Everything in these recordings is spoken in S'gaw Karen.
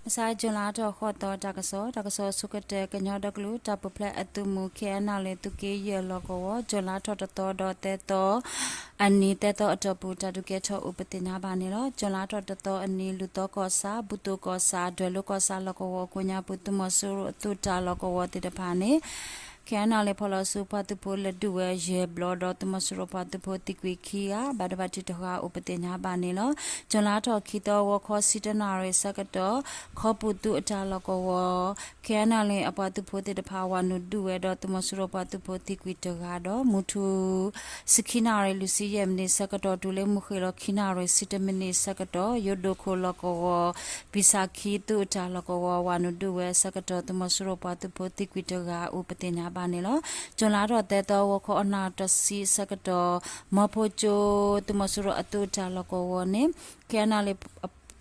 မုၢ်ဆါ ကၠူၤလါထီၣ်ဃိးသီ တၢ်ကစီၣ်, တၢ်ကစီၣ်အဆိကတၢၢ် ကညီဒီကလုာ်တၢ်ပူၤဖျဲးအသုးမုၢ် ခ့ၣ်အဲၣ်နၣ်လ့ၣ် သုးက့ယဲၢ်လီၢ်ကဝီၤ ကၠူၤလါထီၣ်တသီဒီးသၢသီအနံၤ သၢသီအတီၢ်ပူၤ တၢ်ဒုးကဲထီၣ်အိၣ်ပသ့ၣ်ညါဘၣ်န့ၣ်လီၤ. ကၠူၤလါထီၣ်တသီအနံၤ လူၢ်သီကီၢ်ဆၣ် ဘူၣ်သိကီၢ်ဆၣ် ဒွဲၣ်လိၤကီၢ်ဆၣ်လီၢ်ကဝီၤကိးညါပူၤ သုးမီၤစိရိၤအသုးတၢ်လီၢ်ကဝီၤသ့ၣ်တဖၣ်န့ၣ် ခ့ၣ်အဲၣ်နၣ်လ့ၣ် ဖီၣ်လီၤဆူပှၤသုးဖိလဲၤဒုးဝဲယဲၢ်ဘျီဒီး သုးမီၤစိရိၤပှၤသုးဖိသံကွံာ်ခံဂၤ ဘၣ်ဒိဘၣ်ထံးတဂၤအိၣ်ပသ့ၣ်ညါဘၣ်န့ၣ်လီၤ. ကၠူၤလါထီၣ်ခံသီ ဂီၤခီဆံတၢနၣ်ရံၣ်ဆၢကတီၢ် ခီပူၤသုးအတၢ်လီၢ်ကဝီၤ ခ့ၣ်အဲၣ်နၣ်လ့ၣ်အပှၤသုးဖိသ့ၣ်တဖၣ် ဝၤနုာ်ဒုးဝဲဒီး သုးမီၤစိရိၤပှၤသုးဖိသံကွံာ်တဂၤဒီး မုၢ်ထူၣ် ဆံခံနၣ်ရံၣ် လွံၢ်ဆံယဲၢ်မံးနံးဆၢကတီၢ် တုၤလၢမုၢ်ဃ့ၢ်လီၤခံနၣ်ရံၣ် ဆံတၢမံးနံးဆၢကတီၢ် ယိၣ်ဒိၣ်ခိၣ်လီၢ်ကဝီၤ ပံၣ်ဆၣ်ခံသုးအတၢ်လီၢ်ကဝီၤ ဝၤနုာ်ဒုးဝဲအဆၢကတီၢ် သုးမီၤစိရိၤပှၤသုးဖိသံကွံာ်တဂၤ အိၣ်ပသ့ၣ်ညါဘၣ်န့ၣ်လီၤ. ကၠူၤလါထီၣ်သၢသီ ဂီၤခီအနၣ်တဆံဆၢကတီၢ် မီဖိကၠိ သုးမီၤစိရိၤအသုးအတၢ်လီၢ်ကဝီၤန့ၣ် ခ့ၣ်အဲၣ်နၣ်လ့ၣ်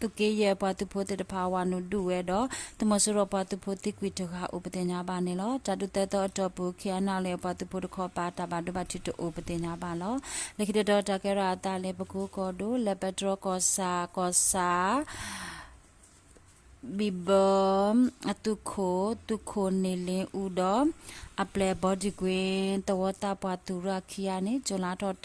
သုးက့ယဲၢ်ပှၤသုးဖိသ့ၣ်တဖၣ် ဝၤနုာ်ဒုးဝဲဒီး သုးမီၤစိရိၤပှၤသုးဖိသံကွံာ်တဂၤအိၣ်ပသ့ၣ်ညါဘၣ်န့ၣ်လီၤ. တၢ်ဒုးသၢသီအတီၢ်ပူၤ ခ့ၣ်အဲၣ်နၣ်လ့ၣ်အပှၤသုးဖိတခီပၤ တၢ်ဘၣ်ဒိဘၣ်ထံးတအိၣ်ပသ့ၣ်ညါဘၣ်လီၤ. လၢခံတတီၤတၢ်ကဲထီၣ်အသးလၢပကိကီၢ်ဒိၣ် လဲၤပဲတြီကီၢ်ဆၣ် ကီၢ်ဆၣ် ဘံၣ်ဘၢ အသုးခိၣ် သုးခိၣ်န့ၢ်လ့အူဒီး အပျဲၢ်ဘီဒံၣ်ကွ့ၣ် သဝီသးပှၢ်သုးရၣ်ခံဂၤန့ၣ် ကၠူၤလါထီၣ်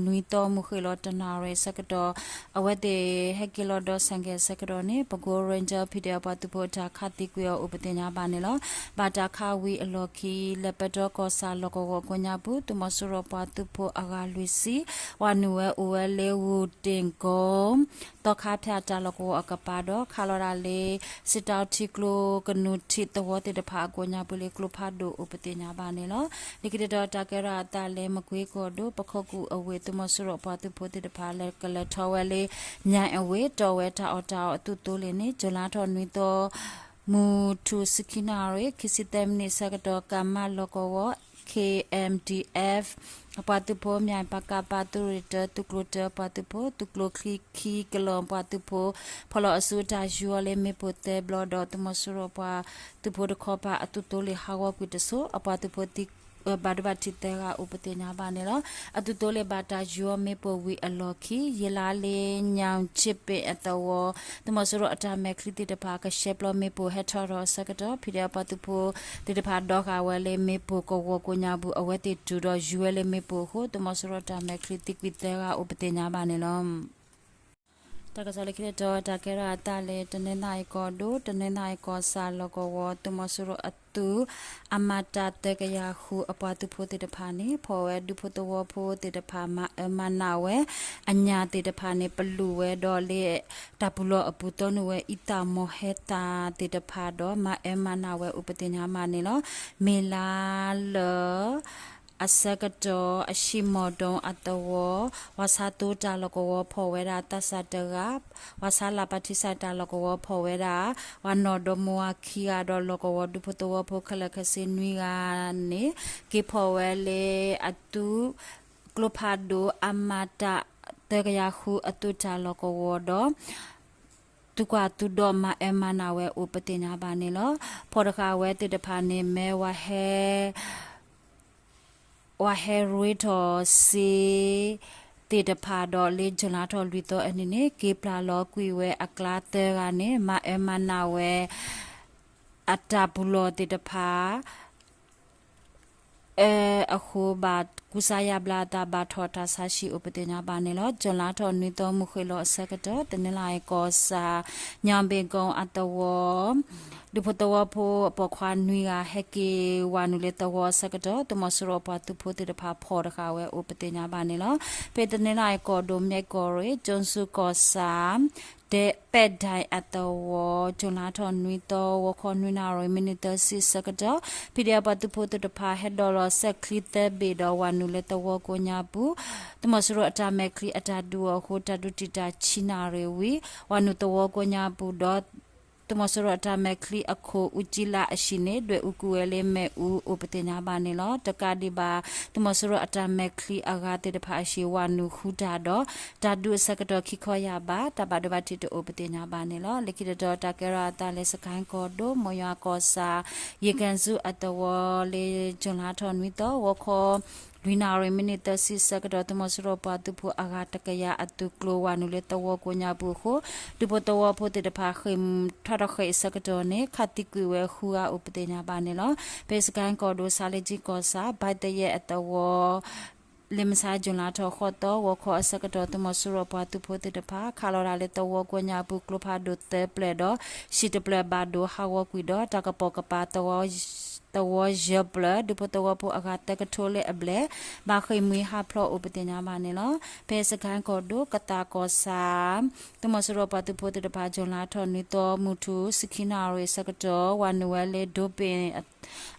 နွံသီ မုၢ်ဃ့ၢ်လီၤတနၣ်ရံၣ်ဆၢကတီၢ် အဝဲသ့ၣ်ဟဲက့ၤလီၤဒီးဆၣ်ကဲၣ်ဆၢကတီၢ်န့ၣ် ပကိ Ranger PDF ပှၤသုးဖိအတၢ်ခးသံကွံာ်အီၤအိၣ်ပသ့ၣ်ညါဘၣ်န့ၣ်လီၤ. ဘၣ်တၢ်ခးဝံၤအလီၢ်ခံ လဲၤပဲတြီကီၢ်ဆၣ်လီၢ်ကဝီၤကိးညါပူၤ သုးမီၤစိရိၤပှၤသုးဖိအဂၤလွံၢ်ဆံ ဝၤနုာ်ဝဲအိၣ်ဝဲလၢ ဝူၣ်တ့ၣ်ကိ သီခါဖၠၣ်တၢ်လီၢ်ကဝီၤအကပၤဒီး ခးလီၤဒၣ်လၢ စံးတီထံကျိ ကနူထံးသဝီသ့ၣ်တဖၣ်အကိးညါပူၤလၢ ကျိဖးဒိၣ်အိၣ်ပသ့ၣ်ညါဘၣ်န့ၣ်လီၤ. လၢခံတတီၤတၢ်ကဲထီၣ်အသးလၢ မကွ့ကီၢ်ဒိၣ် ပခိၣ်ကူၣ်အဝ့ၢ် သုးမီၤစိရိၤပှၤသုးဖိသ့ၣ်တဖၣ် လဲၤကလဲၤထီၣ်ဝဲလၢ ညါအဝ့ၢ် တီၢ်ဝဲတၢ်အီၣ်တၢ်အီအသုးသိလ့ၣ်န့ၣ် ကၠူၤလါထီၣ်နွံသီ မုၢ်ထူၣ်ဆံခံနၣ်ရံၣ် ခံဆံသၢမံးနံးဆၢကတီၢ် ကမၣ်လီၢ်ကဝီၤ KMDF အပှၤသုးဖိ မၠၣ်ပကဖ သုးရ့ၣ်တၢ သုးကျိၤတၢပှၤသုးဖိ သုးကျိၤချံခံကလီၢ်ပှၤသုးဖိ ဖီၣ်လီၤအစုတၢ်ယူၤအီၤလၢမ့ၣ်ပိၢ်သၢဘျီဒီး သုးမီၤစိရိၤပှၤသုးဖိတခီပၤအသုးသိလ့ၣ်ဟးဂီၤကွံာ်တစိၤ အပှၤသုးဖိသံ ဘၣ်ဒိဘၣ်ထံးသၢဂၤအိၣ်ပသ့ၣ်ညါဘၣ်န့ၣ်လီၤ. အသုးသိလ့ၣ်ဘၣ်တၢ်ယူၤအီၤမ့ၣ်ပိၢ်ဝံၤအလီၢ်ခံ ယ့လါလ့ ညၣ်ဆ့ပ့ၣ်အသဝီ သုးမီၤစိရိၤအတၢ်မဲာ်ချံသ့ၣ်တဖၣ် ကရှဲပျီမ့ၣ်ပိၢ်ဟဲထီၣ်ထီၣ်အဆၢကတီၢ် PDF ပှၤသုးဖိသ့ၣ်တဖၣ်ဒီဃာ်ဝဲလၢမ့ၣ်ပိၢ်ကဝီၤကိးညါပူၤ အဝဲသ့ၣ်တုၤဒီးယူၤဝဲလၢမ့ၣ်ပိၢ်အဃိ သုးမီၤစိရိၤအတၢ်မဲာ်ချံသံကွံာ်သၢဂၤအိၣ်ပသ့ၣ်ညါဘၣ်န့ၣ်လီၤ. တၢ်ကစီၣ်လၢခံတတီၤ တၢ်ကဲထီၣ်အသးလၢ တနီသရံၣ်ကီၢ်ဒိၣ် တနီသရံၣ်ကီၢ်ဆၣ်လီၢ်ကဝီၤ သုးမီၤစိရိၤအသုး အမတၢ်သၢကယၤဃုအပှၤသုးဖိသ့ၣ်တဖၣ်န့ၣ် ဖီၣ်ဝဲဒူဖိသဝီဖိသ့ၣ်တဖၣ် မၤအၢမၤနးဝဲ အညၣ်သ့ၣ်တဖၣ်န့ၣ် ပလူၤဝဲဒီးလၢ တၢ်ပူၤလီၢ်အပူၤ သီနုာ်ဝဲ အံသၣ်မီၢ်ဟဲသၣ်သ့ၣ်တဖၣ်ဒီး မၤအၢမၤနးဝဲအိၣ်ပသ့ၣ်ညါဘၣ်န့ၣ်လီၤ. မ့ၢ်လါလၢ အဆၢကတီၢ် အၡံၣ်မီၢ်ဒိၣ်အသဝီ ဝါဆါသိတၢ်လီၢ်ကဝီၤဖီၣ်ဝဲဒၣ်သးစၢ်တဂၤ, ဝါဆါလၢ်ပၢ်ထံစၢ်တၢ်လီၢ်ကဝီၤဖီၣ်ဝဲဒၣ် ဝၤနီၢ်ဒီမါဝၤခံဂၤဒီး လီၢ်ကဝီၤဒူဖိသဝီဖိခဲလၢာ်ခဲဆ့နွံဂၤန့ၣ် က့ၤဖီၣ်ဝဲလၢအသုး ကျိဖးဒိၣ် အမတၢ်သၢကယၤဃုအသုးတၢ်လီၢ်ကဝီၤဒီး သုးကွၢ်သုးဒီးမၤအၢမၤနးဝဲအိၣ်ပသ့ၣ်ညါဘၣ်န့ၣ်လီၤ. ဖီၣ်တဃာ်ဝဲသ့ၣ်တဖၣ်န့ၣ် မ့ၢ်ဝၤဟဲ ဝၤဟဲရ့ထီၣ်စ့ သ့ၣ်တဖၣ်ဒီးလၢ ကၠူၤလါထီၣ်လွံၢ်သီအနံၤန့ၣ် က့ၤပျၢ်လီၤကွံာ်ဝဲအကျါသၢဂၤန့ၣ် မၤအၢမၤနးဝဲ အတၢ်ပူၤလီၢ်သ့ၣ်တဖၣ် အဃိဘၣ်ကူစါယါဘျါအသး ဘၣ်ထီၣ်တၢ်ဆါဟံၣ်အိၣ်ပသ့ၣ်ညါဘၣ်န့ၣ်လီၤ. ကၠူၤလါထီၣ်နွံသီ မုၢ်ဃ့ၢ်လီၤအဆၢကတီၢ် တနီသရံၣ်ကီၢ်ဆၣ် ညါဘ့ၣ်ကိၣ်အသဝီ ဒူဖိသဝီဖိအပိာ်ခွါနွံဂၤ ဟဲက့ၤဝၤနုာ်လၢသဝီအဆၢကတီၢ် သုးမီၤစိရိၤအပှၤသုးဖိသ့ၣ်တဖၣ်ဖီၣ်တဃာ်ဝဲအိၣ်ပသ့ၣ်ညါဘၣ်န့ၣ်လီၤ. ဖဲတနီသရံၣ်ကီၢ်ဒိၣ် မၠဲၣ်ကီၢ်ရ့ၣ် ကၠိစူကီၢ်ဆၣ် ပဲၣ်ဒဲၣ်အသဝီ ကၠူၤလါထီၣ်နွံသီ ဂီၤခီနွံနၣ်ရံၣ် မံးနံးသၢဆံအဆၢကတီၢ် PDF ပှၤသုးဖိသ့ၣ်တဖၣ် ဟဲဒိးလီၤစဲးချံသၢဘ့ၣ်ဒီး ဝၤနုာ်လၢသဝီကိးညါပူၤ သုးမီၤစိရိၤအတၢ်မဲာ်ချံအတၢ်ဒုးအီၤအဃိ တၢ်ဒုးတံာ်တာ်ဆံနၣ်ရံၣ်ဝံၤ ဝၤနုာ်သဝီကိးညါပူၤဒီး သုးမီၤစိရိၤအတၢ်မဲာ်ချံအခိၣ် အူကံလါအဟံၣ်န့ၣ် ဒွဲၣ်အူကွံာ်ဝဲလၢမ့ၣ်အူအိၣ်ပသ့ၣ်ညါဘၣ်န့ၣ်လီၤ. တကးဒံးဘၣ် သုးမီၤစိရိၤအတၢ်မဲာ်ချံအဂၤသ့ၣ်တဖၣ်အဟံၣ် ဝၤနုာ်ဃုတၢ်ဒီး တၢ်ဒုးအဆၢကတီၢ်ခံခီယၢ်ဘး တၢ်ဘၣ်ဒိဘၣ်ထံးတအိၣ်ပသ့ၣ်ညါဘၣ်န့ၣ်လီၤ. လၢခံတတီၤတၢ်ကဲထီၣ်အသးလၢ စကဲၣ်ကီၢ်ဒိၣ် မိၢ်ယွၤကီၢ်ဆၣ် ယ့ၣ်ကၣ်စူၣ်အသဝီလၢ ကၠူၤလါထီၣ်နွံသီ ဂီၤခီ လွံၢ်နၣ်ရံၣ်မံးနံးသၢဆံဆၢကတီၢ် သုးမီၤစိရိၤပှၤသုးဖိအဂၤတကယၤအသုးကျိၤ ဝၤနုာ်လၢသဝီကိးညါပူၤအဃိ ဒူဖိသဝီဖိသ့ၣ်တဖၣ်ဃ့ၢ်မှံထီၣ်ထီၣ်ဃ့ၢ်အဆၢကတီၢ်န့ၣ် ခးသံကွံာ်ဝဲဃုဂၤအိၣ်ပသ့ၣ်ညါဘၣ်န့ၣ်လီၤ. ဖဲစကဲၣ်ကီၢ်ဒိၣ် ဆါလ့ကၠံကီၢ်ဆၣ် ဘၣ်သယဲၢ်အသဝီ လၢမဆါ ကၠူၤလါထီၣ်ဃိးသီ ဂီၤခီအဆၢကတီၢ် သုးမီၤစိရိၤပှၤသုးဖိသ့ၣ်တဖၣ် ခးလီၤတၢ်လၢသဝီကိးညါပူၤ ကျိဖးဒိၣ်သၢဖျၢၣ်ဒီး ဟံၣ်တဖျၢၣ်ဘၣ်ဒိဟးဂီၤကွံာ်ဒီး တၢ်ကပိာ်ကပၤ သဝီယဲၢ်ဖျၢၣ် ဒူဖိသဝီဖိအဂၤသၢကထိလၢအဘျဲၣ် ဘၣ်ဃ့ၢ်မှံဟးဖျိးအိၣ်ပသ့ၣ်ညါဘၣ်န့ၣ်လီၤ. ဖဲစကဲၣ်ကီၢ်ဒိၣ် ကသးကီၢ်ဆၣ် သုးမီၤစိရိၤပှၤသုးဖိသ့ၣ်တဖၣ် ကၠူၤလါထီၣ်နွံသီ မုၢ်ထူၣ် ဆံခံနၣ်ရံၣ်အဆၢကတီၢ် ဝၤနုာ်ဝဲလၢဒိပ့ၣ်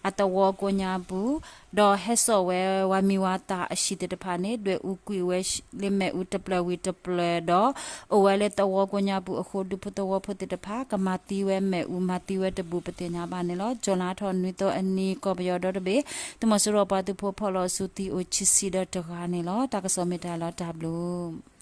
အသဝီကိးညါပူၤ ဒီးဟဲစိာ်ဝဲဝၤမံၤဝၤသၣ်အဟံၣ်သ့ၣ်တဖၣ်န့ၣ် ဒွဲၣ်အူကွံာ်ဝဲလၢမ့ၣ်အူတဖျၢၣ်ဝံၤတဖျၢၣ်ဒီး အိၣ်ဝဲလၢသဝီကိးညါပူၤအဃိ ဒူဖိသဝီဖိသ့ၣ်တဖၣ် ကမၤသံဝဲမ့ၣ်အူ မၤသံဝဲတဘူးပသ့ၣ်ညါဘၣ်န့ၣ်လီၤ. ကၠူၤလါထီၣ်နွံသီအနံၤ ကီၢ်ပယီၤဒီတဘ့ၣ် သုးမီၤစိရိၤပှၤသုးဖိဖီၣ်လီၤစုသံအိၣ်ခံဆံဒီးတဂၤန့ၣ်လီၤ. တၢ်ကစီၣ်မ့ၢ်တၢ်လီၤတၢ်ဘျုး